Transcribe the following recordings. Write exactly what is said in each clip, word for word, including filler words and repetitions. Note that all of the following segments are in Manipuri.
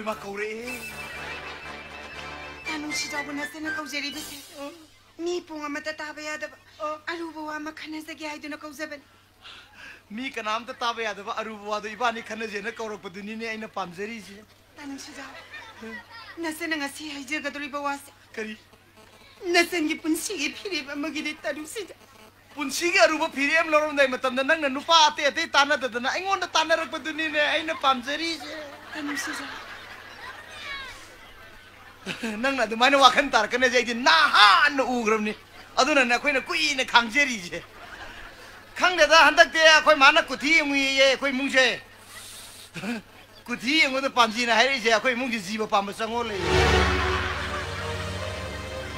ꯃꯥ ꯀꯧꯔꯛꯑꯦ꯫ ꯇꯥ ꯅꯨꯡꯁꯤꯖꯥꯎꯕ ꯅꯆꯟꯅ ꯀꯧꯖꯔꯤꯕꯁꯦ꯫ ꯑ꯫ ꯃꯤ ꯄꯨꯡ ꯑꯃꯠꯇ ꯇꯥꯕ ꯌꯥꯗꯕ ꯑ꯫ ꯑꯔꯨꯕ ꯋꯥ ꯑꯃ ꯈꯟꯅꯖꯒꯦ ꯍꯥꯏꯗꯨꯅ ꯀꯧꯖꯕꯅꯤ꯫ ꯃꯤ ꯀꯅꯥꯝꯇ ꯇꯥꯕ ꯌꯥꯗꯕ ꯑꯔꯨꯕ ꯋꯥꯗꯣ ꯏꯕꯥꯅꯤ ꯈꯟꯅꯖꯦꯅ ꯀꯧꯔꯛꯄꯗꯨꯅꯤꯅꯦ ꯑꯩꯅ ꯄꯥꯝꯖꯔꯤꯁꯦ꯫ ꯇꯥ ꯅꯨꯡꯁꯤꯖꯥꯎ, ꯅꯆꯟꯅ ꯉꯁꯤ ꯍꯥꯏꯖꯒꯗꯧꯔꯤꯕ ꯋꯥꯁꯦ꯫ ꯀꯔꯤ? ꯅꯆꯟꯒꯤ ꯄꯨꯟꯁꯤꯒꯤ ꯐꯤꯔꯦꯞ ꯑꯃꯒꯤꯗꯤ ꯇꯥ ꯅꯨꯡꯁꯤꯖꯥꯎ꯫ ꯄꯨꯟꯁꯤꯒꯤ ꯑꯔꯨꯕ ꯐꯤꯔꯦꯞ ꯑꯃ ꯂꯧꯔꯝꯗꯥꯏ ꯃꯇꯝꯗ ꯅꯪꯅ ꯅꯨꯄꯥ ꯑꯇꯩ ꯑꯇꯩ ꯇꯥꯟꯅꯗꯗꯅ ꯑꯩꯉꯣꯟꯗ ꯇꯥꯟꯅꯔꯛꯄꯗꯨꯅꯤꯅꯦ ꯑꯩꯅ ꯄꯥꯝꯖꯔꯤꯁꯦ꯫ ꯇꯥ ꯅꯨꯡꯁꯤꯖꯥꯎ꯫ ꯅꯪꯅ ꯑꯗꯨꯃꯥꯏꯅ ꯋꯥꯈꯜ ꯇꯥꯔꯛꯀꯅꯤ ꯍꯥꯏꯁꯦ ꯑꯩꯗꯤ ꯅꯍꯥꯟꯅ ꯎꯈ꯭ꯔꯕꯅꯤ꯫ ꯑꯗꯨꯅꯅꯦ ꯑꯩꯈꯣꯏꯅ ꯀꯨꯏꯅ ꯈꯥꯡꯖꯔꯤꯁꯦ꯫ ꯈꯪꯗꯦꯗ, ꯍꯟꯗꯛꯇꯤ ꯑꯩꯈꯣꯏ ꯃꯥꯅ ꯀꯨꯊꯤ ꯌꯦꯡꯉꯨꯏꯌꯦ ꯑꯩꯈꯣꯏ ꯏꯃꯨꯡꯁꯦ꯫ ꯀꯨꯊꯤ ꯌꯦꯡꯉꯨꯗ ꯄꯥꯝꯖꯤꯅ ꯍꯥꯏꯔꯛꯏꯁꯦ ꯑꯩꯈꯣꯏ ꯏꯃꯨꯡꯁꯦ ꯖꯤꯕ ꯄꯥꯝꯕ ꯆꯪꯉꯣ ꯂꯩ꯫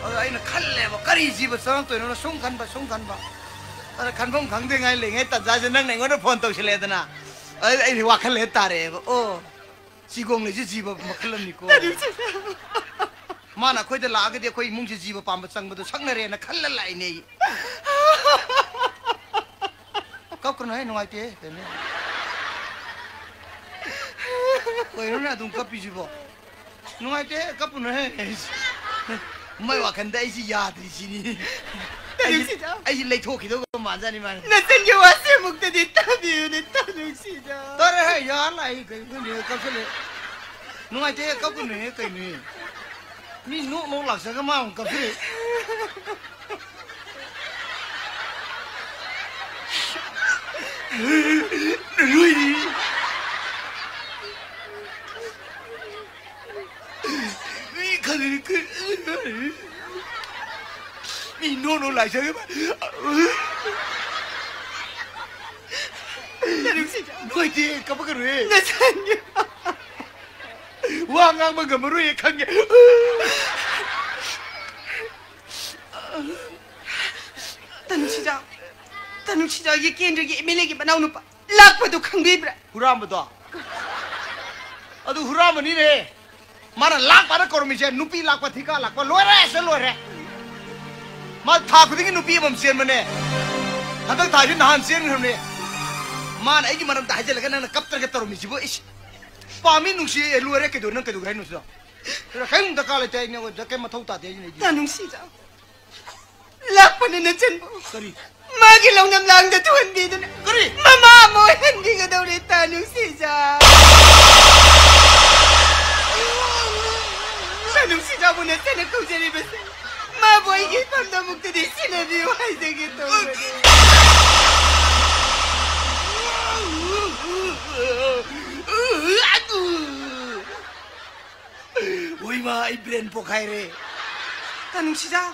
ꯑꯗ ꯑꯩꯅ ꯈꯜꯂꯦꯕ, ꯀꯔꯤ ꯖꯤꯕ ꯆꯪꯉꯛꯇꯣꯏꯅꯣꯅ ꯁꯨꯝ ꯈꯟꯕ, ꯁꯨꯝ ꯈꯟꯕ꯫ ꯑꯗ ꯈꯟꯐꯝ ꯈꯪꯗ꯭ꯔꯤꯉꯥꯏ ꯂꯩꯉꯩ ꯇꯟꯖꯥꯁꯦ ꯅꯪꯅ ꯑꯩꯉꯣꯟꯗ ꯐꯣꯟ ꯇꯧꯁꯤꯜꯂꯛꯑꯦꯗꯅ꯫ ꯑꯗ ꯑꯩꯗꯤ ꯋꯥꯈꯜ ꯍꯦꯛ ꯇꯥꯔꯛꯑꯦꯕ꯫ ꯑꯣ, ꯆꯤꯒꯣꯡꯂꯩꯁꯦ ꯖꯤꯕ ꯃꯈꯜ ꯑꯃꯅꯤꯀꯣ꯫ ꯃꯥꯅ ꯑꯩꯈꯣꯏꯗ ꯂꯥꯛꯑꯒꯗꯤ ꯑꯩꯈꯣꯏ ꯏꯃꯨꯡꯁꯦ ꯖꯤꯕ ꯄꯥꯝꯕ ꯆꯪꯕꯗꯣ ꯁꯛꯅꯔꯦꯅ ꯈꯜꯂ ꯂꯥꯛꯏꯅꯦ ꯑꯩ꯫ ꯀꯞꯀꯅꯨꯍꯦ, ꯅꯨꯡꯉꯥꯏꯇꯦꯍꯦ, ꯀꯩꯅꯣ? ꯀꯩꯅꯣꯅꯦ ꯑꯗꯨꯝ ꯀꯞꯄꯤꯁꯤꯕꯣ? ꯅꯨꯡꯉꯥꯏꯇꯦ, ꯀꯞꯄꯨꯅꯨꯍꯦ꯫ ꯃꯥꯏ ꯋꯥꯈꯟꯗ ꯑꯩꯁꯤ ꯌꯥꯗ꯭ꯔꯤꯁꯤꯅꯤ꯫ ꯑꯩꯁꯤ, ꯇꯥꯅꯨꯡꯁꯤꯗ꯫ ꯑꯩꯁꯤ ꯂꯩꯊꯣꯛꯈꯤꯗꯧꯕ ꯃꯥꯟꯖꯥꯠꯅꯤ ꯃꯥꯅꯤ꯫ ꯅꯆꯟꯒꯤ ꯋꯥꯁꯦ ꯑꯃꯨꯛꯇꯗꯤ ꯇꯥꯕꯤꯌꯨꯅꯦ, ꯇꯥꯅꯨꯡꯁꯤꯗ꯫ ꯇꯥꯔꯦꯍꯦ, ꯌꯥꯔ ꯂꯥꯛꯏ, ꯀꯩꯅꯣ ꯈꯪꯗꯦ, ꯀꯞꯁꯜꯂꯦ꯫ ꯅꯨꯡꯉꯥꯏꯇꯦ, ꯀꯞꯀꯅꯨꯍꯦ, ꯀꯩꯅꯣꯍꯦ꯫ ꯃꯤ ꯅꯣꯛ ꯅꯣꯛ ꯂꯥꯛꯆꯔꯒ ꯃꯥ ꯑꯃꯨꯛ ꯀꯞꯁꯜꯂꯦ꯫ ꯃꯤ ꯈꯜꯂꯤ ꯀ-, ꯃꯤ ꯅꯣꯛ ꯅꯣꯛ ꯂꯥꯛꯆꯔꯒ ꯃꯥ-, ꯇꯥꯅꯨꯡꯁꯤꯗ꯫ ꯅꯨꯡꯉꯥꯏꯇꯦ, ꯀꯞꯄꯛꯀꯅꯨꯍꯦ꯫ ꯅꯆꯟꯒꯤ ꯋꯥ ꯉꯥꯡꯕ ꯉꯝꯃꯔꯣꯏꯌꯦ ꯈꯪꯉꯦ꯫ ꯇꯥꯅꯨꯡꯁꯤꯖꯥꯎ, ꯇꯥꯅꯨꯡꯁꯤꯖꯥꯎꯒꯤ ꯀꯦꯟꯗ꯭ꯔꯒꯤ ꯑꯦꯝ ꯑꯦꯜ ꯑꯦꯒꯤ ꯃꯅꯥꯎꯅꯨꯄꯥ ꯂꯥꯛꯄꯗꯨ ꯈꯪꯕꯤꯕ꯭ꯔꯥ? ꯍꯨꯔꯥꯟꯕꯗꯣ? ꯑꯗꯨ ꯍꯨꯔꯥꯟꯕꯅꯤꯅꯦ꯫ ꯃꯥꯅ ꯂꯥꯛꯄꯅ ꯀꯧꯔꯝꯃꯤꯁꯦ, ꯅꯨꯄꯤ ꯂꯥꯛꯄ, ꯊꯤꯀꯥ ꯂꯥꯛꯄ, ꯂꯣꯏꯔꯦ, ꯁꯦ ꯂꯣꯏꯔꯦ꯫ ꯃꯥ ꯊꯥ ꯈꯨꯗꯤꯡꯒꯤ ꯅꯨꯄꯤ ꯑꯃꯃꯝ ꯆꯦꯟꯕꯅꯦ꯫ ꯍꯟꯗꯛ ꯊꯥꯁꯤ ꯅꯍꯥꯟ ꯆꯦꯟꯈ꯭ꯔꯕꯅꯦ꯫ ꯃꯥꯅ ꯑꯩꯒꯤ ꯃꯔꯝꯗ ꯍꯥꯏꯖꯤꯜꯂꯒ ꯅꯪꯅ ꯀꯞꯇ꯭ꯔꯒ ꯇꯧꯔꯝꯃꯤꯁꯤꯕꯨ, ꯏꯁ꯫ ꯄꯥꯝꯃꯤ ꯅꯨꯡꯁꯤ, ꯑꯦ, ꯂꯣꯏꯔꯦ, ꯀꯩꯗꯧ-, ꯅꯪ ꯀꯩꯗꯧꯒꯦ ꯍꯥꯏꯅꯣ ꯁꯤꯗ? ꯀꯔꯤꯝ ꯗꯔꯀꯥꯔ ꯂꯩꯇꯦ, ꯑꯩ ꯅꯉꯣꯟꯗ ꯀꯩꯝ ꯃꯊꯧ ꯇꯥꯗꯦ, ꯑꯩꯅ ꯂꯩꯇꯦ꯫ ꯇꯥ ꯅꯨꯡꯁꯤꯖꯥꯎ꯫ ꯂꯥꯛꯄꯅ ꯅꯆꯟꯕꯨ꯫ ꯀꯔꯤ? ꯃꯥꯒꯤ ꯂꯧꯅꯝ ꯂꯥꯡꯗ ꯇꯨꯍꯟꯕꯤꯗꯨꯅ ꯀꯔꯤ? ꯃꯃꯥ ꯑꯃ ꯑꯣꯏꯍꯟꯕꯤꯒꯗꯧꯔꯦ, ꯇꯥ ꯅꯨꯡꯁꯤꯖꯥꯎ꯫ ꯇꯥ ꯅꯨꯡꯁꯤꯖꯥꯎꯕꯨ ꯅꯆꯟꯅ ꯀꯧꯖꯔꯤꯕꯁꯦ꯫ ꯃꯥꯕꯨ ꯑꯩꯒꯤ ꯏꯐꯝꯗ ꯑꯃꯨꯛꯇꯗꯤ ꯁꯤꯟꯅꯕꯤꯌꯨ ꯍꯥꯏꯖꯒꯦ ꯇꯧꯕꯅꯤ꯫ ꯍꯣꯏꯃ, ꯑꯩ brain ꯄꯣꯛꯈꯥꯏꯔꯦ꯫ ꯇꯥ ꯅꯨꯡꯁꯤꯖꯥꯎ꯫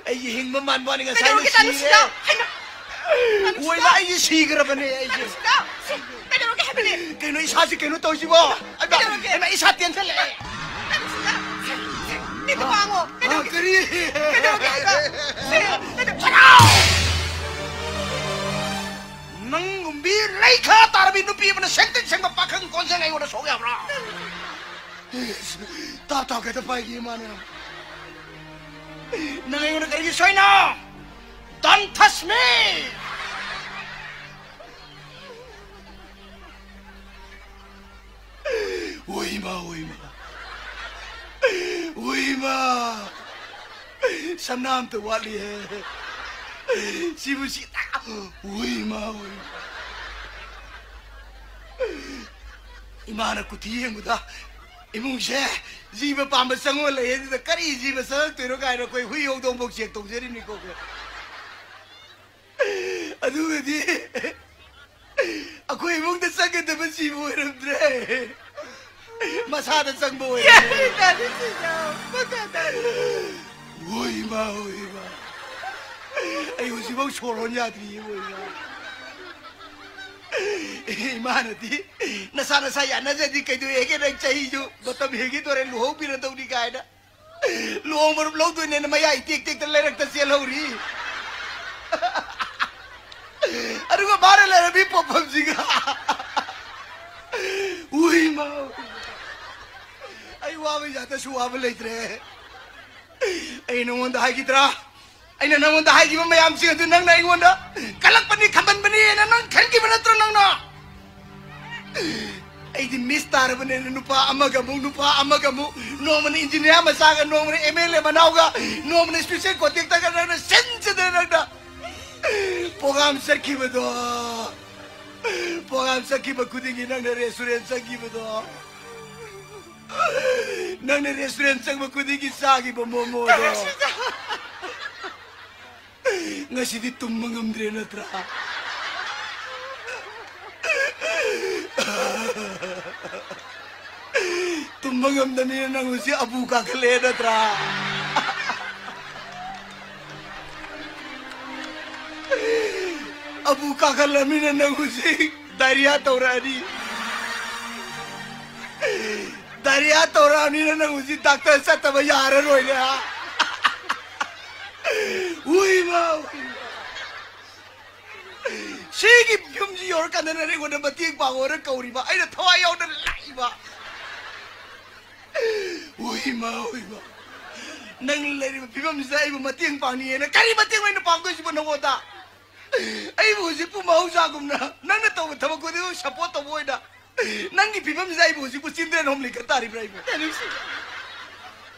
ꯑꯩꯒꯤ ꯍꯤꯡꯕ ꯃꯥꯟꯕ ꯋꯥꯅꯤ, ꯉꯁꯥꯏꯅ ꯀꯩꯗꯧꯔꯒꯦ, ꯇꯥ ꯁꯤꯔꯦ꯫ ꯅꯨꯡꯁꯤꯖꯥꯎ? ꯍꯩꯃꯥ! ꯇꯥ ꯅꯨꯡꯁꯤꯖꯥꯎ! ꯍꯣꯏꯃ, ꯑꯩꯁꯦ ꯁꯤꯈ꯭ꯔꯕꯅꯦ, ꯑꯩꯁꯦ꯫ ꯇꯥ ꯅꯨꯡꯁꯤꯖꯥꯎ! ꯀꯩꯗꯧꯔꯒꯦ ꯍꯥꯏꯕꯅꯦ? ꯀꯩꯅꯣ ꯏꯁꯥꯁꯤ ꯀꯩꯅꯣ ꯇꯧꯁꯤꯕꯣ? ꯑꯩꯃ, ꯀꯩꯗꯧꯔꯒꯦ? ꯑꯩꯃ, ꯏꯁꯥ ꯇꯦꯟꯁꯜꯂꯛꯑꯦ꯫ ꯃꯤꯠꯇ ꯄꯥꯡꯉꯣ꯫ ꯑ, ꯀꯔꯤ? ꯀꯩꯗꯧꯔꯒꯦ ꯍꯥꯏꯕ? ꯁꯦ, ꯀꯩꯗꯧ-, ꯅꯪꯒꯨꯝꯕꯤ ꯂꯩꯈꯥ ꯇꯥꯔꯕꯤ ꯅꯨꯄꯤ ꯑꯃꯅ ꯁꯦꯡꯇ꯭ꯔꯤꯛ ꯁꯦꯡꯕ ꯄꯥꯈꯪ ꯀꯣꯟꯖꯦꯡ ꯑꯩꯉꯣꯟꯗ ꯁꯣꯛ ꯌꯥꯕ꯭ꯔꯥ? ꯇꯥ, ꯇꯥ, ꯀꯩꯗ ꯄꯥꯏꯒꯦ ꯃꯥꯅ? ꯅꯪ ꯑꯩꯉꯣꯟꯗ ꯀꯔꯤꯒꯤ ꯁꯣꯏꯅꯣ? Don't touch me! ꯍꯣꯏꯃ, ꯍꯣꯏꯃ꯫ ꯍꯣꯏꯃ꯫ ꯁꯝꯅꯥ ꯑꯝꯇ ꯋꯥꯠꯂꯤꯍꯦ꯫ ꯁꯤꯕꯨ ꯁꯤ-, ꯍꯣꯏꯃ, ꯍꯣꯏꯃ꯫ ꯏꯃꯥꯅ ꯀꯨꯊꯤ ꯌꯦꯡꯕꯗ ꯏꯃꯨꯡꯁꯦ ꯖꯤꯕ ꯄꯥꯝꯕ ꯆꯪꯉ ꯂꯩꯌꯦ꯫ ꯑꯗꯨꯗ ꯀꯔꯤ ꯖꯤꯕ ꯆꯪꯉꯛꯇꯣꯏꯅꯣ ꯀꯥꯏꯅ ꯑꯩꯈꯣꯏ ꯍꯨꯏ ꯍꯧꯗꯣꯡꯐꯥꯎ check ꯇꯧꯖꯔꯤꯅꯤꯀꯣ꯫ ꯑꯗꯨꯒꯗꯤ ꯑꯩꯈꯣꯏ ꯏꯃꯨꯡꯗ ꯆꯪꯒꯗꯕ ꯖꯤꯕ ꯑꯣꯏꯔꯝꯗ꯭ꯔꯦ, ꯃꯁꯥꯗ ꯆꯪꯕ ꯑꯣꯏꯔꯝꯃꯦ꯫ ꯌꯥꯔꯦ, ꯇꯥꯅꯤꯡꯗꯦ, ꯃꯈꯥ ꯇꯥꯅꯤꯡꯗꯦ꯫ ꯍꯣꯏ ꯏꯃꯥ, ꯍꯣꯏ ꯏꯃꯥ, ꯑꯩ ꯍꯧꯖꯤꯛꯐꯥꯎ ꯁꯣꯔ ꯍꯣꯟ ꯌꯥꯗ꯭ꯔꯤꯌꯦ, ꯍꯣꯏ ꯏꯃꯥ꯫ ꯏꯃꯥꯅꯗꯤ ꯅꯁꯥ ꯅꯁꯥ ꯌꯥꯅꯖꯗꯤ ꯀꯩꯗꯧꯋꯦꯒꯦ, ꯅꯪ ꯆꯍꯤꯁꯨ ꯃꯇꯝ ꯍꯦꯟꯈꯤꯗꯣꯔꯦ, ꯂꯨꯍꯣꯡꯕꯤꯔꯗꯧꯅꯤ ꯀꯥꯏꯅ꯫ ꯂꯨꯍꯣꯡ ꯃꯔꯨꯞ ꯂꯧꯗꯣꯏꯅꯦꯅ ꯃꯌꯥ ꯏꯇꯦꯛ ꯇꯦꯛꯇ ꯂꯩꯔꯛꯇ ꯆꯦꯜꯍꯧꯔꯤ꯫ ꯑꯗꯨꯒ ꯃꯥꯅ ꯂꯩꯔꯝꯃꯤ ꯄꯣꯠꯐꯝꯁꯤꯒ꯫ ꯎꯏ ꯃꯥ꯫ ꯑꯩ ꯋꯥꯕ ꯌꯥꯗꯁꯨ ꯋꯥꯕ ꯂꯩꯇ꯭ꯔꯦ꯫ ꯑꯩ ꯅꯉꯣꯟꯗ ꯍꯥꯏꯈꯤꯗ꯭ꯔꯥ? ꯑꯩꯅ ꯅꯉꯣꯟꯗ ꯍꯥꯏꯈꯤꯕ ꯃꯌꯥꯝꯁꯤꯡ ꯑꯗꯨ ꯅꯪꯅ ꯑꯩꯉꯣꯟꯗ ꯀꯜꯂꯛꯄꯅꯤ, ꯈꯝꯕꯟꯕꯅꯤ ꯍꯥꯏꯅ ꯅꯪ ꯈꯟꯈꯤꯕ ꯅꯠꯇ꯭ꯔꯣ ꯅꯪꯅ? ꯑꯩꯗꯤ ꯃꯤꯁ ꯇꯥꯔꯕꯅꯤꯅ ꯅꯨꯄꯥ ꯑꯃꯒ ꯑꯃꯨꯛ, ꯅꯨꯄꯥ ꯑꯃꯒ ꯑꯃꯨꯛ, ꯅꯣꯡꯃꯅ ꯏꯟꯖꯤꯅꯤꯌꯥꯔ ꯃꯆꯥꯒ, ꯅꯣꯡꯃꯅ ꯑꯦꯝ ꯑꯦꯜ ꯑꯦ ꯃꯅꯥꯎꯒ, ꯅꯣꯡꯃꯅ ꯏꯁꯄꯤꯁꯦꯜ ꯀꯣꯟꯇꯦꯛꯇꯒ, ꯅꯪꯅ ꯁꯤꯟ ꯁꯤꯟꯗꯅ ꯅꯪꯅ ꯄ꯭ꯔꯣꯒꯥꯝ ꯆꯠꯈꯤꯕꯗꯣ, ꯄ꯭ꯔꯣꯒꯥꯝ ꯆꯠꯈꯤꯕ ꯈꯨꯗꯤꯡꯒꯤ ꯅꯪꯅ ꯔꯦꯁꯇꯨꯔꯦꯟ ꯆꯪꯈꯤꯕꯗꯣ, ꯅꯪꯅ ꯔꯦꯁꯇꯨꯔꯦꯟ ꯆꯪꯕ ꯈꯨꯗꯤꯡꯒꯤ ꯆꯥꯈꯤꯕ ꯃꯣꯃꯣꯗꯣ꯫ ꯉꯁꯤꯗꯤ ꯇꯨꯝꯕ ꯉꯝꯗ꯭ꯔꯦ ꯅꯠꯇ꯭ꯔꯥ? ꯇꯨꯝꯕ ꯉꯝꯗꯕꯅꯤꯅ ꯅꯪ ꯍꯧꯖꯤꯛ ꯑꯕꯨ ꯀꯥꯈꯠꯂꯛꯑꯦ ꯅꯠꯇ꯭ꯔꯥ? ꯑꯕꯨ ꯀꯥꯈꯠꯂꯕꯅꯤꯅ ꯅꯪ ꯍꯧꯖꯤꯛ ꯗꯥꯏꯔꯤꯌꯥ ꯇꯧꯔꯛꯑꯅꯤ꯫ ꯗꯥꯏꯔꯤꯌꯥ ꯇꯧꯔꯛꯑꯕꯅꯤꯅ ꯅꯪ ꯍꯧꯖꯤꯛ ꯗꯥꯛꯇꯔ ꯆꯠꯇꯕ ꯌꯥꯔꯔꯣꯏꯅꯦ, ꯍꯥ? ꯍꯨꯏꯃ, ꯍꯨꯏꯃ꯫ ꯁꯤꯒꯤ ꯐꯤꯕꯝꯁꯤ ꯌꯧꯔꯀꯥꯟꯗ ꯅꯪ ꯑꯩꯉꯣꯟꯗ ꯃꯇꯦꯡ ꯄꯥꯡꯉꯣꯅ ꯀꯧꯔꯤꯕ, ꯑꯩꯅ ꯊꯋꯥꯏ ꯌꯥꯎꯅ ꯂꯥꯛꯏꯕ꯫ ꯍꯨꯏꯃ, ꯍꯨꯏꯃ꯫ ꯅꯪ ꯂꯩꯔꯤꯕ ꯐꯤꯕꯝꯁꯤꯗ ꯑꯩꯕꯨ ꯃꯇꯦꯡ ꯄꯥꯡꯅꯤꯡꯉꯦꯅ ꯀꯔꯤ ꯃꯇꯦꯡ ꯑꯩꯅ ꯄꯥꯡꯗꯣꯏꯁꯤꯕꯣ ꯅꯉꯣꯟꯗ? ꯑꯩꯕꯨ ꯍꯧꯖꯤꯛꯄꯨ ꯃꯍꯧꯁꯥꯒꯨꯝꯅ ꯅꯪꯅ ꯇꯧꯕ ꯊꯕꯛ ꯈꯨꯗꯤꯡꯃꯛ ꯁꯞꯄꯣꯔꯠ ꯇꯧꯕ ꯑꯣꯏꯅ ꯅꯪꯒꯤ ꯐꯤꯕꯝꯁꯤꯗ ꯑꯩꯕꯨ ꯍꯧꯖꯤꯛꯄꯨ ꯆꯤꯜꯗ꯭ꯔꯦꯟ ꯍꯣꯝ ꯂꯤꯡꯈꯠ ꯇꯥꯔꯤꯕ꯭ꯔꯥ ꯑꯩꯕꯨ?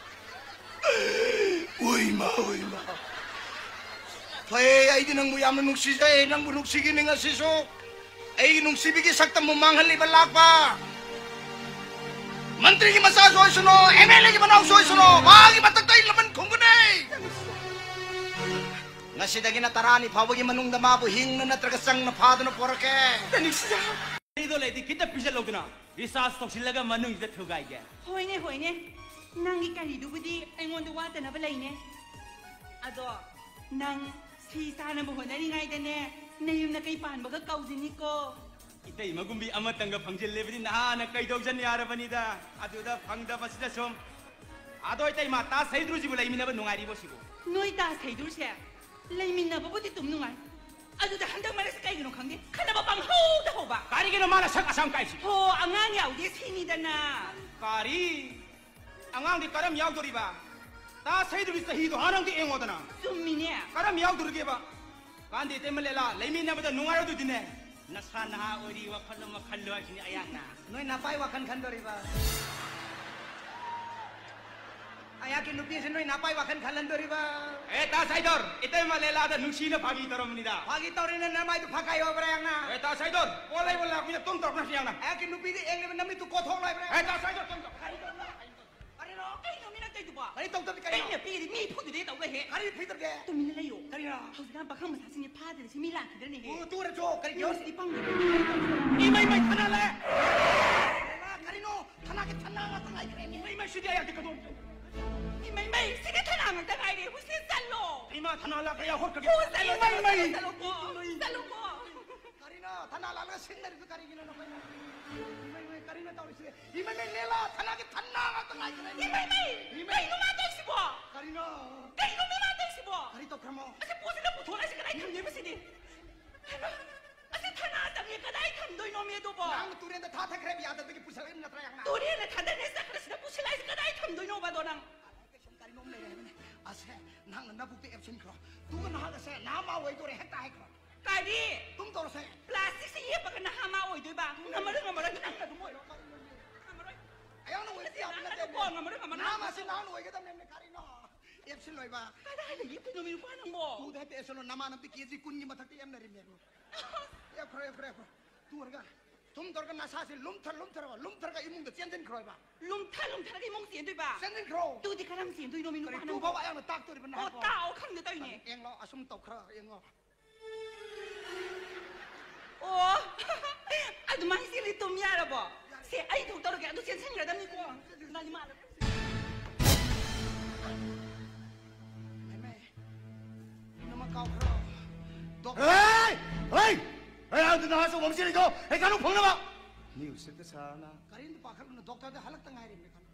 ꯑꯣꯏꯃ, ꯑꯣꯏꯃ꯫ ꯐꯩ, ꯑꯩꯗꯤ ꯅꯪꯕꯨ ꯌꯥꯝꯅ ꯅꯨꯡꯁꯤꯖꯩ, ꯅꯪꯕꯨ ꯅꯨꯡꯁꯤꯒꯤꯅꯤ ꯉꯁꯤꯁꯨ꯫ ꯑꯩꯒꯤ ꯅꯨꯡꯁꯤꯕꯤꯒꯤ ꯁꯛꯇꯝꯕꯨ ꯃꯥꯡꯍꯜꯂꯤꯕ ꯂꯥꯛꯄ ꯃꯟꯇ꯭ꯔꯤꯒꯤ ꯃꯆꯥꯁꯨ ꯑꯣꯏꯁꯅꯨ, ꯑꯦꯝ ꯑꯦꯜ ꯑꯦꯒꯤ ꯃꯅꯥꯎꯁꯨ ꯑꯣꯏꯁꯅꯨ, ꯃꯥꯒꯤ ꯃꯊꯛꯇ ꯑꯩ ꯂꯃꯟ ꯈꯨꯝꯒꯅꯤ꯫ ꯉꯁꯤꯗꯒꯤꯅ ꯇꯔꯥꯅꯤ ꯐꯥꯎꯕꯒꯤ ꯃꯅꯨꯡꯗ ꯃꯥꯕꯨ ꯍꯤꯡꯅ ꯅꯠꯇ꯭ꯔꯒ ꯆꯪꯅ ꯐꯥꯗꯨꯅ ꯄꯣꯔꯛꯀꯦ꯫ ꯅꯨꯡꯁꯤꯖ꯫ ꯑꯩꯗꯣ ꯂꯩꯗꯤ ꯈꯤꯇ ꯄꯤꯖꯜꯍꯧꯗꯅ ꯔꯤꯆꯥꯔꯖ ꯇꯧꯁꯤꯜꯂꯒ ꯃꯅꯨꯡꯁꯤꯗ ꯊꯨꯒꯥꯏꯒꯦ꯫ ꯍꯣꯏꯅꯦ, ꯍꯣꯏꯅꯦ꯫ ꯅꯪꯒꯤ ꯀꯔꯤꯗꯨꯕꯨꯗꯤ ꯑꯩꯉꯣꯟꯗ ꯋꯥꯠꯇꯅꯕ ꯂꯩꯅꯦ꯫ ꯑꯗꯣ ꯅꯪ ꯐꯤ ꯁꯥꯅꯕ ꯍꯣꯠꯅꯔꯤꯉꯩꯗꯅꯦ, ꯅꯌꯨꯝ ꯅꯀꯩ ꯄꯥꯟꯕꯒ ꯀꯥꯎꯖꯅꯤꯀꯣ꯫ ꯏꯇꯩꯃꯒꯨꯝꯕꯤ ꯑꯃꯇꯪꯒ ꯐꯪꯖꯤꯜꯂꯦꯕꯗꯤ ꯅꯍꯥꯟꯅ ꯀꯩꯗꯧꯖꯟ ꯌꯥꯔꯕꯅꯤꯗ꯫ ꯑꯗꯨꯗ ꯐꯪꯗꯕꯁꯤꯗ ꯁꯨꯝ꯫ ꯑꯗꯣ ꯏꯇꯩꯃ, ꯇꯥ ꯁꯩꯗ꯭ꯔꯨꯁꯤꯕꯨ ꯂꯩꯃꯤꯟꯅꯕ ꯅꯨꯡꯉꯥꯏꯔꯤꯕꯣ ꯁꯤꯕꯨ? ꯅꯣꯏ ꯇꯥ ꯁꯩꯗ꯭ꯔꯨꯁꯦ ꯂꯩꯃꯤꯟꯅꯕꯕꯨꯗꯤ ꯑꯗꯨꯝ ꯅꯨꯡꯉꯥꯏ꯫ ꯑꯗꯨꯗ ꯍꯟꯗꯛ ꯃꯔꯛꯁꯦ ꯀꯩꯒꯤꯅꯣ ꯈꯪꯗꯦ, ꯈꯠꯅꯕ ꯄꯪꯍꯧꯗ ꯍꯧꯕ꯫ ꯀꯔꯤꯒꯤꯅꯣ ꯃꯥꯅ ꯁꯛ ꯑꯁꯥꯝ ꯀꯥꯏꯁꯤ? ꯍꯣ, ꯑꯉꯥꯡ ꯌꯥꯎꯗꯦ ꯁꯤꯅꯤꯗꯅ꯫ ꯀꯔꯤ? ꯑꯉꯥꯡꯗꯤ ꯀꯔꯝ ꯌꯥꯎꯗꯣꯔꯤꯕ? ꯇꯥ ꯁꯩꯗꯨꯒꯤ ꯆꯍꯤꯗꯣ ꯍꯥꯟꯅ ꯑꯝꯇ ꯌꯦꯡꯉꯣꯗꯅ꯫ ꯆꯨꯝꯃꯤꯅꯦ꯫ ꯀꯔꯝ ꯌꯥꯎꯗꯣꯔꯤꯒꯦꯕ? ꯀꯥꯟꯗꯦ ꯏꯇꯩꯃ ꯂꯦꯂꯥ, ꯂꯩꯃꯤꯟꯅꯕꯗ ꯅꯨꯡꯉꯥꯏꯔꯣꯏꯗꯣꯏꯗꯤꯅꯦ꯫ ꯅꯁꯥ ꯅꯍꯥ ꯑꯣꯏꯔꯤ, ꯋꯥꯈꯜ ꯑꯃ ꯈꯜꯂꯨ ꯍꯥꯏꯁꯤꯅꯤ ꯑꯩꯍꯥꯛꯅ꯫ ꯅꯣꯏ ꯅꯄꯥꯏ ꯋꯥꯈꯜ ꯈꯟꯗꯣꯔꯤꯕ? ꯑꯩꯍꯥꯛꯀꯤ ꯅꯨꯄꯤꯁꯤ ꯅꯣꯏ ꯅꯄꯥꯏ ꯋꯥꯈꯜ ꯈꯜꯍꯟꯗꯣꯔꯤꯕ? ꯑꯦ, ꯇꯥ ꯁꯥꯏꯗꯣꯔ, ꯏꯇꯩꯃ ꯂꯦꯂꯥꯗ ꯅꯨꯡꯁꯤꯅ ꯐꯥꯒꯤ ꯇꯧꯔꯝꯕꯅꯤꯗ꯫ ꯐꯥꯒꯤ ꯇꯧꯔꯤꯅ ꯅꯃꯥꯏꯗꯨ ꯐꯥꯀꯥꯏ ꯑꯣꯏꯕ꯭ꯔꯥ ꯑꯩꯍꯥꯛꯅ? ꯑꯦ, ꯇꯥ ꯁꯥꯏꯗꯣꯔ, ꯄꯣꯠ ꯂꯩꯕ ꯂꯥꯛꯄꯅꯤꯅ ꯇꯨꯝ ꯇꯧꯔꯛꯄꯅꯁꯨ ꯌꯥꯅ꯫ ꯑꯩꯍꯥꯛꯀꯤ ꯅꯨꯄꯤꯗꯤ ꯌꯦꯡꯂꯤꯕ ꯅꯃꯤꯠꯇꯨ ꯀꯣꯊꯣꯛꯂꯣꯏꯕ꯭ꯔꯥ? ꯑꯦ, ꯇꯥ ꯁꯥꯏꯗꯣꯔ, ꯇꯨꯝ ꯇꯧꯔꯛꯄꯅꯁꯨ ꯌꯥꯅ꯫ ꯀꯔꯤꯅꯣ? ꯀꯩꯅꯣ ꯃꯤ ꯅꯪ ꯇꯧꯏꯗꯨꯕꯣ? ꯀꯔꯤ ꯇꯧꯗꯕꯤ ꯀꯔꯤꯅꯣ? ꯑꯩꯅ ꯄꯤꯔꯤ ꯃꯤ ꯐꯨꯗꯨꯗꯩ ꯇꯧꯔꯦꯍꯦ꯫ ꯀꯔꯤ ꯐꯨꯗꯕꯤ? ꯇꯨꯃꯤꯟꯅ ꯂꯩꯌꯣ꯫ ꯀꯔꯤꯅꯣ? ꯍꯧꯖꯤꯛꯀꯥꯟ ꯄꯥꯈꯪ ꯃꯆꯥꯁꯤꯡꯁꯦ ꯐꯥꯗ꯭ꯔꯗꯤ ꯁꯤ ꯃꯤ ꯂꯥꯛꯈꯤꯗ꯭ꯔꯅꯦꯍꯦ꯫ ꯑꯣ, ꯇꯨꯔ ꯆꯣ, ꯀꯔꯤ ꯌꯣ? ꯃꯤꯁꯤꯗꯤ ꯄꯪꯗꯦ꯫ ꯏꯃꯩ ꯃꯩ ꯊꯥꯅ ꯂꯥꯛꯑꯦ꯫ ꯀꯔꯤꯅꯣ? ꯊꯥꯅꯒꯤ ꯊꯥꯅ ꯉꯥꯛꯇ ꯉꯥꯏꯈ꯭ꯔꯦꯅꯦ꯫ ꯏꯃꯩ ꯃꯩ ꯁꯤꯗꯤ ꯑꯩ ꯍꯥꯏꯗꯤ ꯀꯗꯣꯝ? ꯏꯃꯩ ꯃꯩ ꯁꯤꯗꯤ ꯊꯥꯅ ꯉꯥꯛꯇ ꯉꯥꯏꯔꯦ꯫ ꯍꯨꯁꯦ ꯆꯠꯂꯣ꯫ ꯏꯃꯥ ꯊꯥꯅ ꯂꯥꯛꯈ꯭ꯔꯦ, ꯌꯥ ꯍꯣꯠꯈ꯭ꯔꯒꯦ꯫ ꯍꯣ, ꯆꯠꯂꯣ, ꯏꯃꯩ ꯆꯠꯂꯣ, ꯃꯩ꯫ ꯆꯠꯂꯣꯀꯣ꯫ ꯆꯠꯂꯣꯀꯣ꯫ ꯀꯔꯤꯅꯣ? ꯊꯥꯅ ꯂꯥꯛꯂꯒ ꯁꯤꯡꯅꯔꯤꯗꯨ ꯀꯔꯤꯒꯤꯅꯣ ꯅꯈꯣꯏꯅ? ꯏꯃꯩ ꯃꯩ, ꯀꯔꯤꯅꯣ ꯇꯧꯔꯤꯁꯦ? ꯏꯃꯩ ꯃꯩ, ꯂꯦꯂꯥ ꯊꯥꯅꯒꯤ ꯊꯥꯅ ꯉꯥꯛꯇ ꯉꯥꯏꯈ꯭ꯔꯦ꯫ ꯏꯃꯩ ꯃꯩ! ꯏꯃꯩ! ꯀꯩꯅꯣ ꯃꯥ ꯇꯧꯏꯁꯤꯕꯣ? ꯀꯔꯤꯅꯣ? ꯀꯩꯅꯣ ꯃꯤ ꯃꯥ ꯇꯧꯏꯁꯤꯕꯣ? ꯀꯔꯤ ꯇꯧꯈ꯭ꯔꯃꯣ? ꯑꯁꯤ ꯄꯣꯠꯁꯤꯅ ꯄꯨꯊꯣꯛꯂꯛꯏꯁꯤ ꯀꯗꯥꯏ ꯊꯝꯗꯣꯏꯕ ꯁꯤꯗꯤ? ꯍꯩꯃꯥ! ꯑꯁꯤ ꯊꯥꯅ ꯆꯪꯉꯦ ꯀꯗꯥꯏ ꯊꯝꯗꯣꯏꯅꯣ ꯃꯤ ꯑꯗꯨꯕꯣ? ꯅꯪꯅ ꯇꯨꯔꯦꯟꯗ ꯊꯥꯊꯈ꯭ꯔꯦ ꯌꯥꯗꯕꯒꯤ ꯄꯨꯁꯜꯂꯛꯏ ꯅꯠꯇ꯭ꯔꯥ ꯌꯥꯝꯅ? ꯇꯨꯔꯦꯟꯗ ꯊꯥꯗꯅꯦ ꯆꯠꯈ꯭ꯔꯁꯤꯗ ꯄꯨꯁꯤꯜꯂꯛꯏꯁꯤ ꯀꯗꯥꯏ ꯊꯝꯗꯣꯏꯅꯣꯕ ꯑꯗꯣ ꯅꯪ? ꯀꯩꯁꯨꯝ ꯀꯔꯤꯅꯣꯝ ꯂꯩꯔꯦ ꯍꯥꯏꯕꯅꯦ꯫ ꯑꯁꯦ, ꯅꯪꯅ ꯅꯕꯨꯛꯇ ꯑꯦꯞꯁꯤꯟꯈ꯭ꯔꯣ꯫ ꯇꯨꯒ ꯅꯍꯥꯛ ꯑꯁꯦ ꯅꯍꯥ ꯃꯥ ꯑꯣꯏꯗꯣꯔꯦ ꯍꯦꯛꯇ ꯍꯥꯏꯈ꯭ꯔꯣ꯫ ꯀꯔꯤ? ꯇꯨꯝ ꯇꯧꯔꯁꯦ꯫ ꯄ꯭ꯂꯥꯁꯇꯤꯛꯁꯦ ꯌꯦꯞꯄꯒ ꯅꯍꯥ ꯃꯥ ꯑꯣꯏꯗꯣꯏꯕ? ꯉꯝꯃꯔꯣꯏ, ꯉꯝꯃꯔꯣꯏ, ꯅꯪ ꯑꯗꯨꯝ ꯑꯣꯏꯔꯣ꯫ ꯉꯝꯃꯔꯣꯏ꯫ ꯑꯌꯥꯝꯕ ꯑꯣꯏꯕꯗꯤ ꯌꯥꯕ ꯅꯪ ꯅꯠꯇꯦ꯫ ꯑꯗꯨꯝ ꯀꯣ ꯉꯝꯃꯔꯣꯏ, ꯉꯝꯃꯔꯣꯏ꯫ ꯅꯍꯥ ꯃꯥꯁꯤ ꯅꯍꯥꯟ ꯑꯣꯏꯒꯗꯕꯅꯦ꯫ ꯀꯔꯤꯅꯣ? ꯑꯦꯞꯁꯤꯜ ꯑꯣꯏꯕ꯫ ꯀꯗꯥꯏꯗ ꯌꯦꯞꯇꯣꯏꯅꯣ ꯃꯤ ꯅꯨꯄꯥ ꯅꯪꯕꯣ? ꯇꯨꯗ ꯍꯦꯛꯇ ꯑꯦꯞꯁꯤꯜꯂꯣ꯫ ꯅꯃꯥꯟꯅꯕꯗꯤ ꯀꯦ ꯖꯤ ꯀꯨꯟꯒꯤ ꯃꯊꯛꯇ ꯑꯦꯝꯅꯔꯤꯃꯦ꯫ ꯑꯦꯞꯈ꯭ꯔꯣ, ꯑꯦꯞꯈ꯭ꯔꯣ, ꯑꯦꯞꯈ꯭ꯔꯣ꯫ ꯇꯨꯔꯒ, ꯇꯨꯝ ꯇꯧꯔꯒ ꯅꯁꯥꯁꯦ ꯂꯨꯝꯊꯔ, ꯂꯨꯝꯊꯔꯒ, ꯂꯨꯝꯊꯔꯒ ꯏꯃꯨꯡꯗ ꯆꯦꯟꯁꯤꯟꯈ꯭ꯔꯣꯏꯕ꯫ ꯂꯨꯝꯊ, ꯂꯨꯝꯊꯔꯒ ꯏꯃꯨꯡ ꯆꯦꯟꯗꯣꯏꯕ? ꯆꯦꯟꯁꯤꯟꯈ꯭ꯔꯣ꯫ ꯇꯨꯗꯤ ꯀꯔꯝ ꯆꯦꯟꯗꯣꯏꯅꯣ ꯃꯤ ꯅꯨꯄꯥ ꯀꯔꯤ ꯅꯪꯕꯣ? ꯇꯨꯐꯥꯎ ꯑꯌꯥꯝꯕ ꯇꯥꯛꯇꯣꯔꯤꯕ ꯑꯣ, ꯅꯍꯥꯛꯄꯣ? ꯇꯥꯛꯑꯣ ꯈꯪꯗ ꯇꯧꯏꯅꯦ꯫ ꯌꯦꯡꯂꯣ, ꯑꯁꯨꯝ ꯇꯧꯈ꯭ꯔ ꯌꯦꯡꯉꯣ꯫ ꯑꯣ, ꯑꯗꯨꯃꯥꯏꯅ ꯆꯦꯜꯂꯤ ꯇꯨꯝ ꯌꯥꯔꯕꯣ? ꯁꯦ, ꯑꯩ ꯊꯣꯛ ꯇꯧꯔꯒꯦ, ꯑꯗꯨ ꯆꯦꯟꯁꯤꯟꯈ꯭ꯔꯗꯝꯅꯤꯀꯣ꯫ ꯅꯪꯗꯤ ꯃꯥꯜꯂꯦ꯫ ꯍꯩꯃꯥ, ꯄꯨꯝꯅꯃꯛ ꯀꯥꯎꯈ꯭ꯔꯣ꯫ ꯗꯣꯛ- ꯍꯦ! ꯍꯦ! ꯍꯦ, ꯑꯗꯨ ꯅꯍꯥ ꯑꯆꯧꯕ ꯑꯃ ꯆꯦꯜꯂꯤꯗꯣ, ꯍꯦ, ꯀꯩꯅꯣ ꯐꯪꯅꯕ! ꯃꯤ ꯎꯁꯤꯠꯇ ꯁꯥꯔꯅ꯫ ꯀꯔꯤꯝꯇ ꯄꯥꯈꯠꯂꯨꯅꯨ, ꯗꯣꯛꯇꯔꯗ ꯍꯜꯂꯛꯇ ꯉꯥꯏꯔꯤꯕꯅꯤ ꯈꯜꯂꯨ꯫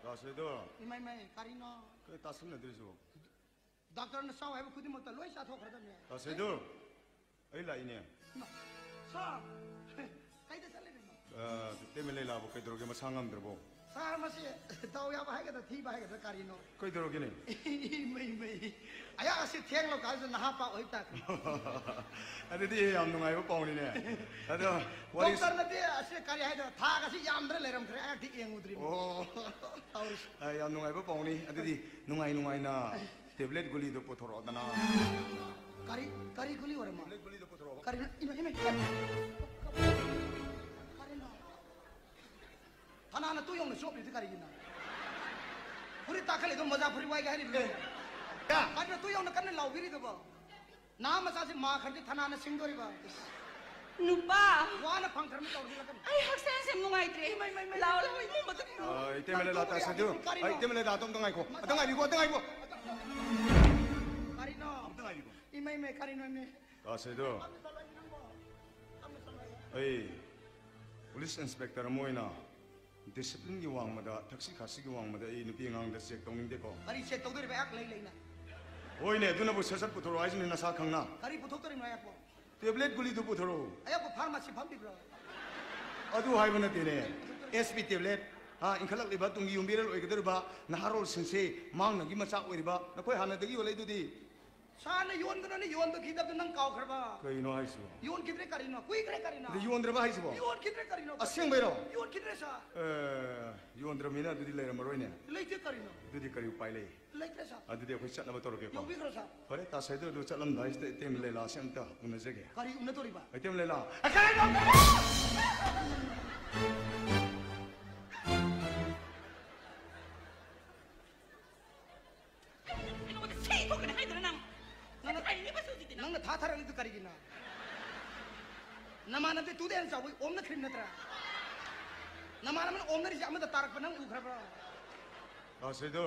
ꯔꯥꯁꯦꯗꯣ꯫ ꯏꯃꯥꯏ, ꯃꯥꯏ, ꯀꯔꯤꯅꯣ? ꯀꯩ ꯇꯥꯁꯜꯅꯗ꯭ꯔꯤꯁꯤꯕꯣ? ꯗꯥꯛꯇꯔꯅ ꯆꯥꯎ ꯍꯥꯏꯕ ꯈꯨꯗꯤꯡꯃꯛꯇ ꯂꯣꯏ ꯆꯥꯊꯣꯛꯈ꯭ꯔꯗꯕꯅꯦ꯫ ꯇꯥꯁꯦꯗꯨ, ꯑꯩ ꯂꯥꯛꯏꯅꯦ꯫ ꯏꯃꯥ, ꯁꯥꯔ, ꯀꯩꯗ ꯆꯠꯂꯤꯕꯅꯣ? ꯑ, ꯇꯦꯃꯦ ꯂꯩꯂꯥꯕꯨ ꯀꯩꯗꯧꯔꯒꯦ, ꯃꯁꯥ ꯉꯝꯗ꯭ꯔꯕꯣ? ꯁꯥꯔ, ꯃꯁꯤ ꯗꯥꯎ ꯌꯥꯕ ꯍꯥꯏꯒꯗ꯭ꯔꯥ, ꯊꯤꯕ ꯍꯥꯏꯒꯗ꯭ꯔꯥ, ꯀꯔꯤꯅꯣ? ꯀꯩꯗꯧꯔꯒꯦꯅꯦ? ꯏꯃꯩ, ꯃꯩ꯫ ꯑꯩꯍꯥꯛ ꯑꯁꯤ ꯊꯦꯡꯂ ꯀꯥꯟꯁꯤꯗ ꯅꯍꯥ ꯄꯥ ꯑꯣꯏꯕ ꯇꯥꯈ꯭ꯔꯦ꯫ ꯑꯗꯨꯗꯤ ꯌꯥꯝ ꯅꯨꯡꯉꯥꯏꯕ ꯄꯥꯎꯅꯤꯅꯦ꯫ ꯑꯗꯣ ꯋꯥꯔꯤ ꯗꯣꯛꯇꯔꯅꯗꯤ ꯑꯁꯤ ꯀꯔꯤ ꯍꯥꯏꯗꯣꯏꯅꯣ, ꯊꯥꯒꯁꯤ ꯌꯥꯝꯗ꯭ꯔ ꯂꯩꯔꯝꯈ꯭ꯔꯦ, ꯑꯩꯍꯥꯛꯇꯤ ꯌꯦꯡꯉꯨꯗ꯭ꯔꯤꯕꯅꯤ꯫ ꯑꯣ꯫ ꯇꯧꯔꯤꯁꯤ꯫ ꯑ, ꯌꯥꯝ ꯅꯨꯡꯉꯥꯏꯕ ꯄꯥꯎꯅꯤ꯫ ꯑꯗꯨꯗꯤ ꯅꯨꯡꯉꯥꯏ ꯅꯨꯡꯉꯥꯏꯅ ꯇꯦꯕ꯭ꯂꯦꯠ ꯒꯨꯂꯤꯗꯣ ꯄꯨꯊꯣꯔꯛꯑꯣꯗꯅ꯫ ꯀꯔꯤ, ꯀꯔꯤ ꯒꯨꯂꯤ ꯑꯣꯏꯔꯝꯃꯣ? ꯇꯦꯕ꯭ꯂꯦꯠ ꯒꯨꯂꯤꯗꯣ ꯄꯨꯊꯣꯔꯛꯑꯣ꯫ ꯀꯔꯤꯅꯣ? ꯏꯃꯩ, ꯏꯃꯩ, ꯀꯔꯤ-, ꯀꯔꯤꯅꯣ? ꯊꯅꯥꯅ ꯇꯨ ꯌꯧꯅ ꯆꯣꯞꯂꯤꯗꯤ ꯀꯔꯤꯒꯤꯅꯣ? ꯐꯨꯔꯤꯠ ꯇꯥꯈꯠꯂꯤꯗꯣ ꯃꯣꯖꯥ ꯐꯨꯔꯤꯠ ꯋꯥꯏꯒꯦ ꯍꯥꯏꯔꯤꯕꯅꯦ꯫ ꯑꯦ꯫ ꯀꯔꯤꯅꯣ ꯇꯨ ꯌꯧꯅ ꯀꯟꯅ ꯂꯥꯎꯕꯤꯔꯤꯗꯨꯕꯣ? ꯅꯍꯥ ꯃꯆꯥꯁꯤ ꯃꯥ ꯈꯔꯗꯤ ꯊꯅꯥꯅ ꯁꯤꯡꯗꯣꯔꯤꯕ꯫ ꯅꯨꯄꯥ! ꯋꯥꯅ ꯐꯪꯈ꯭ꯔꯕꯅꯤ ꯇꯧꯔꯤꯁꯤ ꯂꯥꯛꯀꯅꯤ꯫ ꯑꯩ ꯍꯛꯆꯥꯡꯁꯦ ꯌꯥꯝ ꯅꯨꯡꯉꯥꯏꯇ꯭ꯔꯦ꯫ ꯏꯃꯩ, ꯏꯃꯩ, ꯏꯃꯩ, ꯂꯥꯛꯑꯣ, ꯏꯃꯩ, ꯂꯥꯛꯑꯣ, ꯏꯃꯩ, ꯏꯃꯨꯡ ꯃꯇꯨꯡ ꯏꯃꯩ, ꯏꯃꯩ, ꯏꯇꯩꯃ ꯂꯤꯂꯥ ꯇꯥꯁꯤꯗꯨ꯫ ꯀꯔꯤꯅꯣ? ꯑꯩ, ꯏꯇꯩꯃ ꯂꯤꯂꯥ ꯑꯗꯨꯝ ꯉꯥꯏꯈꯣ꯫ ꯑꯗꯨꯝ ꯉꯥꯏꯕꯤꯈꯣ, ꯑꯗꯨꯝ ꯉꯥꯏꯕꯤꯈꯣ꯫ ꯀꯔꯤꯅꯣ? ꯑꯝꯇ ꯉꯥꯏꯕꯤꯈꯣ꯫ ꯏꯃꯩ, ꯏꯃꯩ, ꯀꯔꯤꯅꯣ, ꯏꯃꯩ? ꯇꯥꯁꯤꯗꯨ꯫ ꯑꯩ ꯄꯨꯂꯤꯁ ꯏꯟꯁꯄꯦꯛꯇꯔ ꯑꯃ ꯑꯣꯏꯅ ꯗꯤꯁꯤꯄ꯭ꯂꯤꯟꯒꯤ ꯋꯥꯡꯃꯗ, ꯊꯛꯁꯤ ꯈꯥꯁꯤꯒꯤ ꯋꯥꯡꯃꯗ ꯑꯩ ꯅꯨꯄꯤ ꯑꯉꯥꯡꯗ ꯆꯦꯛ ꯇꯧꯅꯤꯡꯗꯦꯀꯣ꯫ ꯀꯔꯤ ꯆꯦꯛ ꯇꯧꯗꯣꯔꯤꯕ ꯑꯩꯍꯥꯛ ꯂꯩ ꯂꯩꯅ? ꯍꯣꯏꯅꯦ, ꯑꯗꯨꯅꯕꯨ ꯁꯠ ꯁꯠ ꯄꯨꯊꯣꯔꯛꯑꯣ ꯍꯥꯏꯁꯤꯅꯦ ꯅꯁꯥ ꯈꯪꯅ꯫ ꯀꯔꯤ ꯄꯨꯊꯣꯛꯇꯣꯔꯤꯕꯅꯣ ꯑꯩꯍꯥꯛꯄꯨ? ꯇꯦꯕ꯭ꯂꯦꯠ ꯒꯨꯂꯤꯗꯨ ꯄꯨꯊꯣꯔꯛꯎ꯫ ꯑꯩꯍꯥꯛꯄꯨ ꯐꯥꯔꯃꯥꯁꯤ ꯐꯝꯂꯤꯕ꯭ꯔꯣ? ꯑꯗꯨ ꯍꯥꯏꯕ ꯅꯠꯇꯦꯅꯦ꯫ ꯑꯦꯁ ꯄꯤ ꯇꯦꯕ꯭ꯂꯦꯠ, ꯍꯥ, ꯏꯟꯈꯠꯂꯛꯂꯤꯕ ꯇꯨꯡꯒꯤ ꯌꯨꯝꯕꯤꯔꯦꯜ ꯑꯣꯏꯒꯗꯧꯔꯤꯕ ꯅꯍꯥꯔꯣꯜꯁꯤꯡꯁꯦ ꯃꯥꯡꯅꯕꯒꯤ ꯃꯆꯥꯛ ꯑꯣꯏꯔꯤꯕ ꯅꯈꯣꯏ ꯍꯥꯟꯅꯗꯒꯤ ꯌꯣꯜꯂꯛꯏꯗꯨꯗꯤ꯫ ꯁꯥꯔꯅ ꯌꯣꯟꯒꯅꯨꯅ ꯌꯣꯟꯕ ꯈꯤꯇꯕꯗ ꯅꯪ ꯀꯥꯎꯈ꯭ꯔꯕ? ꯀꯩꯅꯣ ꯍꯥꯏꯁꯤꯕꯣ? ꯌꯣꯟꯈꯤꯗ꯭ꯔꯦ ꯀꯔꯤꯅꯣ? ꯀꯨꯏꯈ꯭ꯔꯦ ꯀꯔꯤꯅꯣ? ꯑꯗ ꯌꯣꯟꯗ꯭ꯔꯕ ꯍꯥꯏꯁꯤꯕꯣ? ꯌꯣꯟꯈꯤꯗ꯭ꯔꯦ ꯀꯔꯤꯅꯣ? ꯑꯁꯦꯡꯕꯩꯔꯣ? ꯌꯣꯟꯈꯤꯗ꯭ꯔꯦ ꯁꯥꯔ꯫ ꯑꯦ, ꯌꯣꯟꯗ꯭ꯔꯕꯅꯤꯅ ꯑꯗꯨꯗꯤ ꯂꯩꯔꯝꯃꯔꯣꯏꯅꯦ꯫ ꯂꯩꯇꯦ ꯀꯔꯤꯅꯣ? ꯑꯗꯨꯗꯤ ꯀꯔꯤ ꯎꯄꯥꯏ ꯂꯩ? ꯂꯩꯇ꯭ꯔꯦ ꯁꯥꯔ꯫ ꯑꯗꯨꯗꯤ ꯑꯩꯈꯣꯏ ꯆꯠꯅꯕ ꯇꯧꯔꯒꯦꯀꯣ꯫ ꯌꯧꯕꯤꯈ꯭ꯔꯣ ꯁꯥꯔ꯫ ꯐꯔꯦ, ꯇꯥꯁꯩꯗꯣ ꯑꯗꯨ ꯆꯠꯂꯝꯗꯥꯏꯁꯤꯗ ꯏꯇꯩꯃ ꯂꯩꯂꯥꯁꯦ ꯑꯝꯇ ꯎꯅꯖꯒꯦ꯫ ꯀꯔꯤ ꯎꯅꯗꯣꯔꯤꯕ? ꯏꯇꯩꯃ ꯂꯩꯂꯥ꯫ ꯑ, ꯀꯔꯤꯅꯣ? ꯑꯩ ꯅꯉꯣꯟꯗ ꯁꯤ ꯊꯣꯛꯀꯅꯤ ꯍꯥꯏꯗꯅ ꯅꯪ? ꯅꯪꯅ ꯀꯔꯤꯅꯦꯕ ꯁꯤ ꯍꯧꯖꯤꯛꯇꯤ ꯅꯪ? ꯅꯪꯅ ꯊꯥ ꯊꯥꯔꯛꯂꯤꯗꯨ ꯀꯔꯤꯒꯤꯅꯣ? ꯅꯃꯥꯟꯅꯕꯗꯤ ꯇꯨꯗ ꯍꯦꯟꯅ ꯆꯥꯎꯕ ꯑꯣꯝꯅꯈ꯭ꯔꯤꯕ ꯅꯠꯇ꯭ꯔꯥ? ꯅꯃꯥꯟꯅꯕꯅ ꯑꯣꯝꯅꯔꯤꯁꯦ ꯑꯃꯗ ꯇꯥꯔꯛꯄ ꯅꯪ ꯎꯈ꯭ꯔꯕ꯭ꯔꯣ? ꯇꯥꯁꯩꯗꯣ,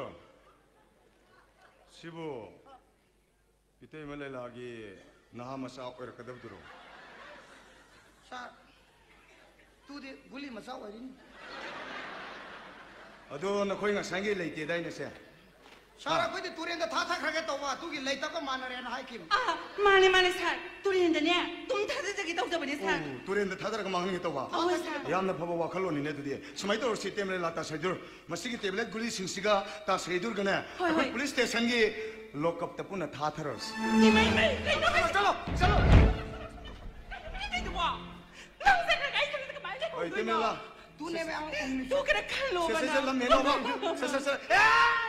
ꯁꯤꯕꯨ ꯏꯇꯩꯃ ꯂꯩꯂꯥꯒꯤ ꯅꯍꯥ ꯃꯆꯥ ꯑꯣꯏꯔꯛꯀꯗꯕꯗꯨꯔꯣ? ꯁꯥꯔ, ꯇꯨꯗꯤ ꯒꯨꯂꯤ ꯃꯆꯥ ꯑꯣꯏꯔꯤꯅꯤ꯫ ꯑꯗꯣ ꯅꯈꯣꯏ ꯉꯁꯥꯏꯒꯤ ꯂꯩꯇꯦꯗꯥꯏꯅꯦ ꯁꯦ? ꯁꯥꯔ, ꯑꯩꯈꯣꯏꯗꯤ ꯇꯨꯔꯦꯟꯗ ꯊꯥꯊꯈ꯭ꯔꯒꯦ ꯇꯧꯕ, ꯑꯗꯨꯒꯤ ꯂꯩꯇꯕ ꯃꯥꯟꯅꯔꯦꯅ ꯍꯥꯏꯈꯤꯕꯅꯤ꯫ ꯑꯥ, ꯃꯥꯅꯦ, ꯃꯥꯅꯦ, ꯁꯥꯔ꯫ ꯇꯨꯔꯦꯟꯗꯅꯦ ꯇꯨꯝ ꯊꯥꯗꯖꯒꯦ ꯇꯧꯖꯕꯅꯦ, ꯁꯥꯔ꯫ ꯑꯣ, ꯇꯨꯔꯦꯟꯗ ꯊꯥꯗꯔꯒ ꯃꯥꯡꯍꯟꯒꯦ ꯇꯧꯕ? ꯑꯧ, ꯁꯥꯔ꯫ ꯌꯥꯝꯅ ꯐꯕ ꯋꯥꯈꯜꯂꯣꯟꯅꯤꯅꯦ ꯑꯗꯨꯗꯤ꯫ ꯁꯨꯃꯥꯏꯅ ꯇꯧꯔꯁꯤ, ꯇꯦꯝ ꯂꯩꯂꯥ ꯇꯥ ꯁꯩꯗꯨꯔ, ꯃꯁꯤꯒꯤ ꯇꯦꯕ꯭ꯂꯦꯠ ꯒꯨꯂꯤꯁꯤꯡꯁꯤꯒ ꯇꯥ ꯁꯩꯗꯨꯔꯒꯅꯦ, ꯍꯣꯏ, ꯑꯩꯈꯣꯏ ꯍꯣꯏ꯫ ꯄꯨꯂꯤꯁ ꯁ꯭ꯇꯦꯁꯟꯒꯤ ꯂꯣꯛꯀꯞꯇ ꯄꯨꯟꯅ ꯊꯥꯊꯔꯁꯤ꯫ ꯏꯃꯩ, ꯏꯃꯩ, ꯀꯩꯅꯣ ꯍꯥꯏꯁꯤꯕꯣ? ꯆꯠꯂꯣ, ꯆꯠꯂꯣ꯫ ꯀꯩꯅꯣ ꯍꯥꯏꯁꯤꯕꯣ? ꯅꯪ ꯆꯠꯈ꯭ꯔꯒ ꯑꯩ ꯏꯊꯟꯗ ꯀꯃꯥꯏꯅ ꯍꯣꯏ, ꯂꯩꯍꯧꯗꯣꯏꯅꯣ? ꯇꯦꯝ ꯂꯩꯂꯥ꯫ ꯇꯨꯅꯦ ꯃꯌꯥꯝ ꯇꯨ ꯈꯔ ꯈꯜꯂꯣꯕ ꯁꯦ, ꯁꯦ, ꯁꯦ, ꯅꯪ꯫ ꯂꯝ ꯍꯦꯜꯂꯣ꯫ ꯁꯦ, ꯁꯦ, ꯁꯦ꯫ ꯑꯦ!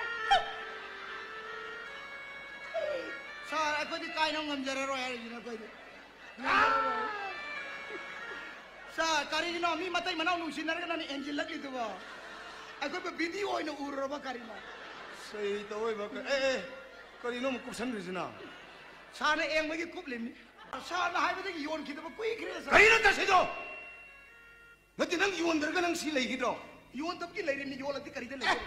ꯁꯥꯔ, ꯑꯩꯈꯣꯏꯗꯤ ꯀꯥꯏꯅ ꯉꯝꯖꯔꯔꯣꯏ ꯍꯥꯏꯔꯤꯁꯤꯅ ꯑꯩꯈꯣꯏꯗꯤ꯫ ꯉꯝꯖꯔꯔꯣꯏ꯫ ꯁꯥꯔ, ꯀꯔꯤꯒꯤꯅꯣ ꯃꯤ ꯃꯇꯩ ꯃꯅꯥꯎ ꯅꯨꯡꯁꯤꯅꯔꯒ ꯅꯪꯅ ꯍꯦꯟꯖꯤꯜꯂꯛꯂꯤꯗꯨꯕꯣ? ꯑꯩꯈꯣꯏꯕꯨ ꯚꯤꯗꯤꯑꯣ ꯑꯣꯏꯅ ꯎꯔꯨꯔꯕ ꯀꯔꯤꯅꯣ? ꯁꯩ ꯇꯧꯔꯣꯏꯕ ꯀ-, ꯑꯦ, ꯑꯦ, ꯀꯔꯤꯅꯣ ꯑꯃꯨꯛ ꯀꯨꯞꯁꯟꯈ꯭ꯔꯤꯁꯤꯅ? ꯁꯥꯔꯅ ꯌꯦꯡꯕꯒꯤ ꯀꯨꯞꯂꯤꯃꯤ꯫ ꯁꯥꯔꯅ ꯍꯥꯏꯕꯗꯒꯤ ꯌꯣꯟꯈꯤꯗꯕ ꯀꯨꯏꯈ꯭ꯔꯦ, ꯁꯥꯔ꯫ ꯀꯔꯤꯅꯣ ꯇꯧꯁꯤꯗꯣ? ꯅꯠꯇꯦ, ꯅꯪ ꯌꯣꯟꯗ꯭ꯔꯒ ꯅꯪ ꯁꯤ ꯂꯩꯈꯤꯗ꯭ꯔꯣ? ꯌꯣꯟꯗꯕꯒꯤ ꯂꯩꯔꯤꯕꯅꯤ, ꯌꯣꯜꯂꯗꯤ ꯀꯔꯤꯗ ꯂꯩꯒꯗꯕ?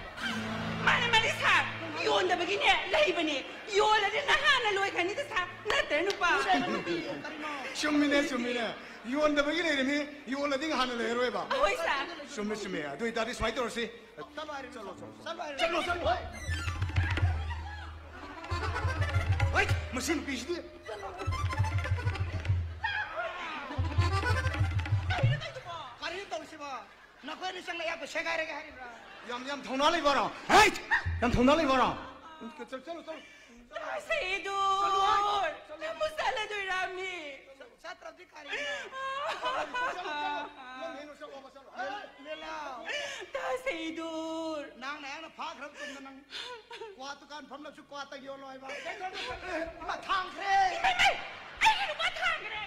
ꯃꯥꯅꯦ, ꯃꯥꯅꯦ, ꯁꯥꯔ꯫ ꯌꯣꯟꯗꯕꯒꯤꯅꯦ ꯂꯩꯕꯅꯦ꯫ ꯌꯣꯜꯂꯗꯤ ꯅꯍꯥꯟꯅ ꯂꯣꯏꯈ꯭ꯔꯅꯤꯗ, ꯁꯥꯔ꯫ ꯅꯠꯇ꯭ꯔ, ꯅꯨꯄꯥ? ꯀꯔꯤꯅꯣ? ꯆꯨꯝꯃꯤꯅꯦ, ꯆꯨꯝꯃꯤꯅꯦ꯫ ꯌꯣꯟꯗꯕꯒꯤ ꯂꯩꯔꯤꯅꯤ, ꯌꯣꯜꯂꯗꯤ ꯉꯍꯥꯟꯅ ꯂꯩꯔꯣꯏꯕ꯫ ꯍꯣꯏ, ꯁꯥꯔ꯫ ꯆꯨꯝꯃꯦ, ꯆꯨꯝꯃꯦ꯫ ꯑꯗꯨ ꯑꯣꯏꯇꯥꯔꯗꯤ ꯁꯨꯃꯥꯏꯅ ꯇꯧꯔꯁꯤ꯫ ꯆꯠꯂꯣ ꯍꯥꯏꯔꯦ, ꯆꯠꯂꯣ, ꯆꯠꯂꯣ꯫ ꯆꯠꯂꯣ ꯍꯥꯏꯔꯦ꯫ ꯆꯠꯂꯣ, ꯆꯠꯂꯣ꯫ ꯍꯣꯏ꯫ ꯍꯩꯠ! ꯃꯁꯤ ꯅꯨꯄꯤꯁꯤꯗꯤ꯫ ꯀꯔꯤꯅꯣ ꯇꯧꯔꯤꯁꯤꯕꯣ? ꯅꯈꯣꯏ ꯑꯅꯤ ꯆꯪꯅ ꯑꯌꯥꯛꯄ ꯁꯦꯒꯥꯏꯔꯒꯦ ꯍꯥꯏꯔꯤꯕ꯭ꯔꯥ? ꯌꯥꯝ, ꯌꯥꯝ ꯊꯧꯅꯥ ꯂꯩꯕꯔꯣ? ꯍꯩꯠ! ꯌꯥꯝ ꯊꯧꯅꯥ ꯂꯩꯕꯔꯣ? ꯆꯠꯂꯣ, ꯆꯠꯂꯣ, ꯆꯠꯂꯣ꯫ ꯁꯦꯗꯨ! ꯆꯠꯂꯣ ꯍꯥꯏ! ꯆꯠꯂꯣ꯫ ꯅꯪꯕꯨ ꯆꯠꯂꯗꯣꯏꯔꯥꯃꯤ? ꯆꯠꯇ꯭ꯔꯗꯤ ꯀꯔꯤꯅꯣ? ꯆꯠꯂꯣ, ꯆꯠꯂꯣ, ꯆꯠꯂꯣ꯫ ꯅꯪ ꯍꯦꯟꯅ ꯆꯠꯂꯣꯕ, ꯆꯠꯂꯣ꯫ ꯂꯦꯂꯥ꯫ ꯇꯥ ꯁꯦꯗꯨ! ꯅꯪꯅ ꯑꯩꯅ ꯐꯥꯈ꯭ꯔꯕ ꯇꯨꯡꯗ ꯅꯪ ꯀ꯭ꯋꯥ ꯗꯨꯀꯥꯟ ꯐꯝꯂꯁꯨ ꯀ꯭ꯋꯥꯇ ꯌꯣꯜꯂꯣ ꯍꯥꯏꯕ꯫ ꯏꯃꯥ ꯊꯥꯡꯈ꯭ꯔꯦ! ꯏꯃꯥꯏ, ꯏꯃꯥꯏ! ꯑꯩꯒꯤ ꯅꯨꯄꯥ ꯊꯥꯡꯈ꯭ꯔꯦ!